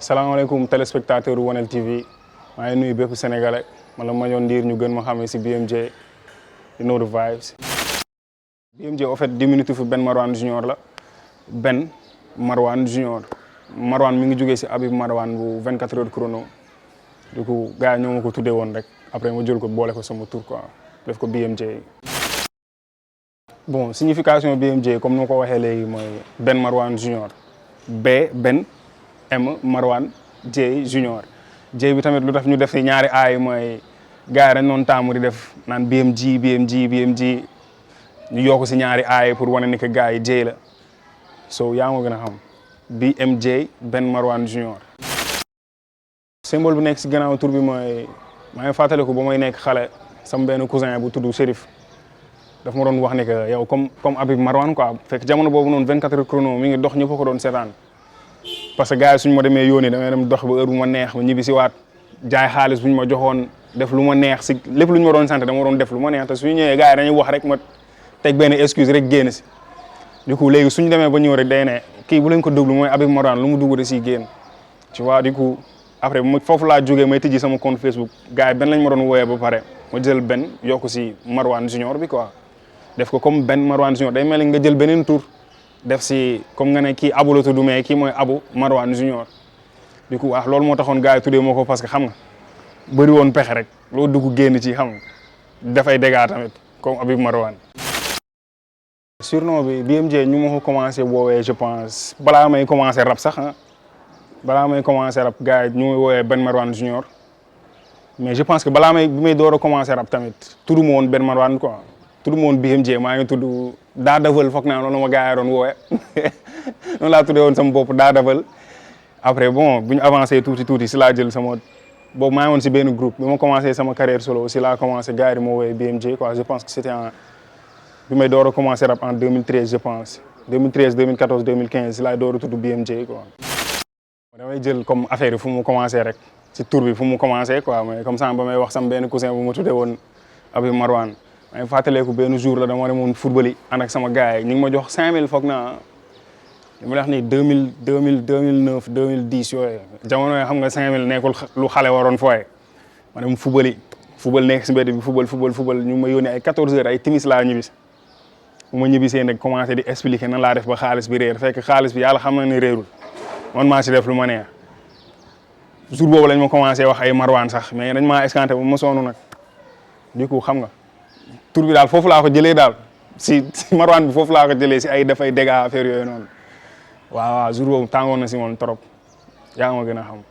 salaamaaleykum téléspectateur Wanel TV maa ngi nuyu bépp sénégalais man la Mandione Ndir ñu gën ma xamee si BMJ you know the vibes. BMJ en fait diminutif Ben Marwan Junior la Ben Marwan Junior Marwan mi ngi jógee si Habib Marwan bu 24 heures chrono du coup gars yi ñoo ma ko tuddee woon rek après ma jël ko boole ko sama tour quoi def ko BMJ. Bon signification BMJ comme ni ma ko waxee léegi mooy Ben Marwan Junior B Ben M Marwan J Junior J bi tamit lu tax ñu def si ñaari aay mooy gars yi dañ doon taamu di def naan BMG ñu yokk si ñaari aay pour wane ni que gars yi J la so yaa ma gën a xam BMJ Ben Marwan Junior. symbole bu nekk si gannaaw tur bi mooy maa ngi fàttaliku ba may nekk xale sama benn cousin bu tudd Chérif daf ma doon wax ne que yow comme Habib Marwan quoi fekk jamono boobu noonu 24 heures chrono mi ngi dox ñëpp ko doon seetaan. parce que gars yi suñu ma demee yónnee damay dem dox ba heure bu ma neex ma ñibbi si waat jaay xaalis bu ñu ma joxoon def lu ma neex si lépp lu ñu ma doon sant dama doon def lu ma neex te suñu ñëwee gars yi dañuy wax rek ma teg benn excuse rek génn si. du coup léegi suñu demee ba ñëw rek day ne kii bu leen ko déglu mooy Habib Marwan lu mu dugg da siy génn tu vois du coup après foofu laa jógee may tijji sama compte Facebook gars yi benn lañ ma doon wooyee ba pare ma jël benn yokku si Marwan Junior bi quoi def ko comme Ben Marwan Junior day mel ni nga jël beneen tur. def si comme nga ne kii Abu la tudd mais kii mooy Abu Marwan Junior du coup loolu moo taxoon gars yi tuddee moo ko parce que xam nga bëri woon pexe rek loo dugg génn ci xam nga dafay dégâts tamit comme Habib Marwan. surnom bi BMJ ñu ma ko commencé woowee je pense balaa may commencé rap sax balaa may commencé rap gars yi ñu may woowee Ben Marwan Junior mais je pense que balaa bi may door a commencé rap tamit tudd ma woon Ben Marwan quoi. tudd ma woon BMJ maa ngi tudd Daadafal foog naa noonu ma gars yi doon woowe noonu laa tuddee woon sama bopp Daadafal après bon bu ñu avancé tuuti si laa jël sama boobu maa ngi woon si benn groupe bi ma commencé sama carrière solo si laa commencé gars yi moo woowee BMJ quoi je pense que c'était bi may door a commencé rap en 2013 je pense 2013 2014 2015 si laa door a tudd BMJ quoi. damay jël comme affaire yi fu mu commencé rek si tur bi fu mu commencé quoi mais comme ça ba may wax sama benn cousin bu ma tuddee woon Habib Marwan. maa ngi fàttaleeku benn jour la dama demoon football yi ànd ak sama gars yi ñu ngi ma jox 5000 foog naa li ma wax ni 2009 2010 yooyu jamono yi xam nga 5000 nekkul lu xale waroon fooye ma dem football yi football nekk si mbedd bi football ñu ma yónnee ay 14 heures ay timis laa ñibbisi bu ma ñibbisee nag commencé di expliquer nan laa def ba xaalis bi réer fekk xaalis bi yàlla xam na ne réerul man maa si def lu ma neex jour boobu lañ ma commencé wax ay Marwan sax mais dañ maa escanté ba ma sonn nag du coup xam nga. tur bi daal foofu laa ko jëlee daal si Marwan bi foofu laa ko jëlee si ay dafay dégâts affaire yooyu noonu waaw jour boobu tàngoon na si moom trop yaa ma gën a xam.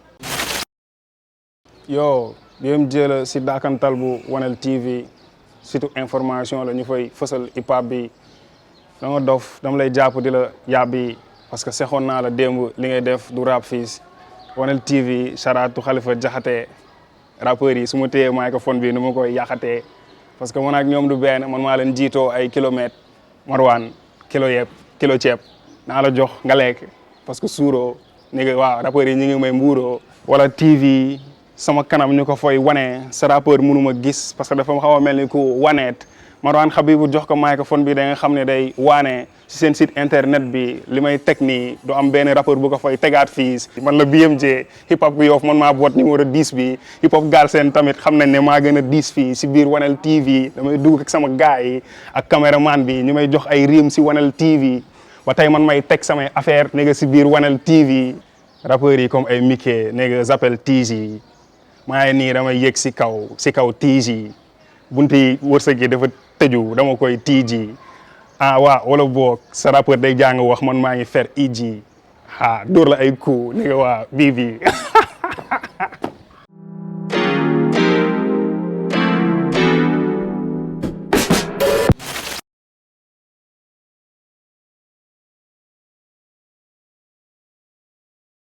yo BMJ la si daakantal bu Wanel TV surtout information la ñu fay fësal hip hop bi dama dof dama lay jàpp di la yàbbi parce que sexoon naa la démb li ngay def du rap fii Wanel TV Charatu Khalifa Jaxate rappeurs yi su ma téyee microphone bi nu ma koy yàqatee. parce que man ak ñoom du benn man maa leen jiitoo ay kilomètres Marwan kilo ceeb naa la jox nga lekk parce que suuroo ni nga waaw rappeurs yi ñu ngi may mbuuroo wala TV sama kanam ñu ko fooy wane sa rappeur mënu ma gis parce que dafa xaw a mel ni ku waneet Marwan Habibu jox ko microphone bi da nga xam ne day waane si seen site internet bi li may teg nii du am benn rappeur bu ko fay tegaat fii man la BMJ hip hop Yoff man maa boot numéro 10 bi hip hop Galsen tamit xam nañ ne maa gën a 10 fii si biir Wanel TV damay dugg ak sama gars yi ak caméraman bi ñu may jox ay rim si Wanel TV ba tey man may teg samay affaire ne nga si biir Wanel TV rappeurs yi comme ay Mickey ne nga Zappel TG maa ngi nii damay yëg si kaw TG bunti wërsëg yi dafa tëju dama koy TG waaw wala boog sa rappeur day jàng wax man maa ngi fer EG dóor la ay coup ni nga waa bii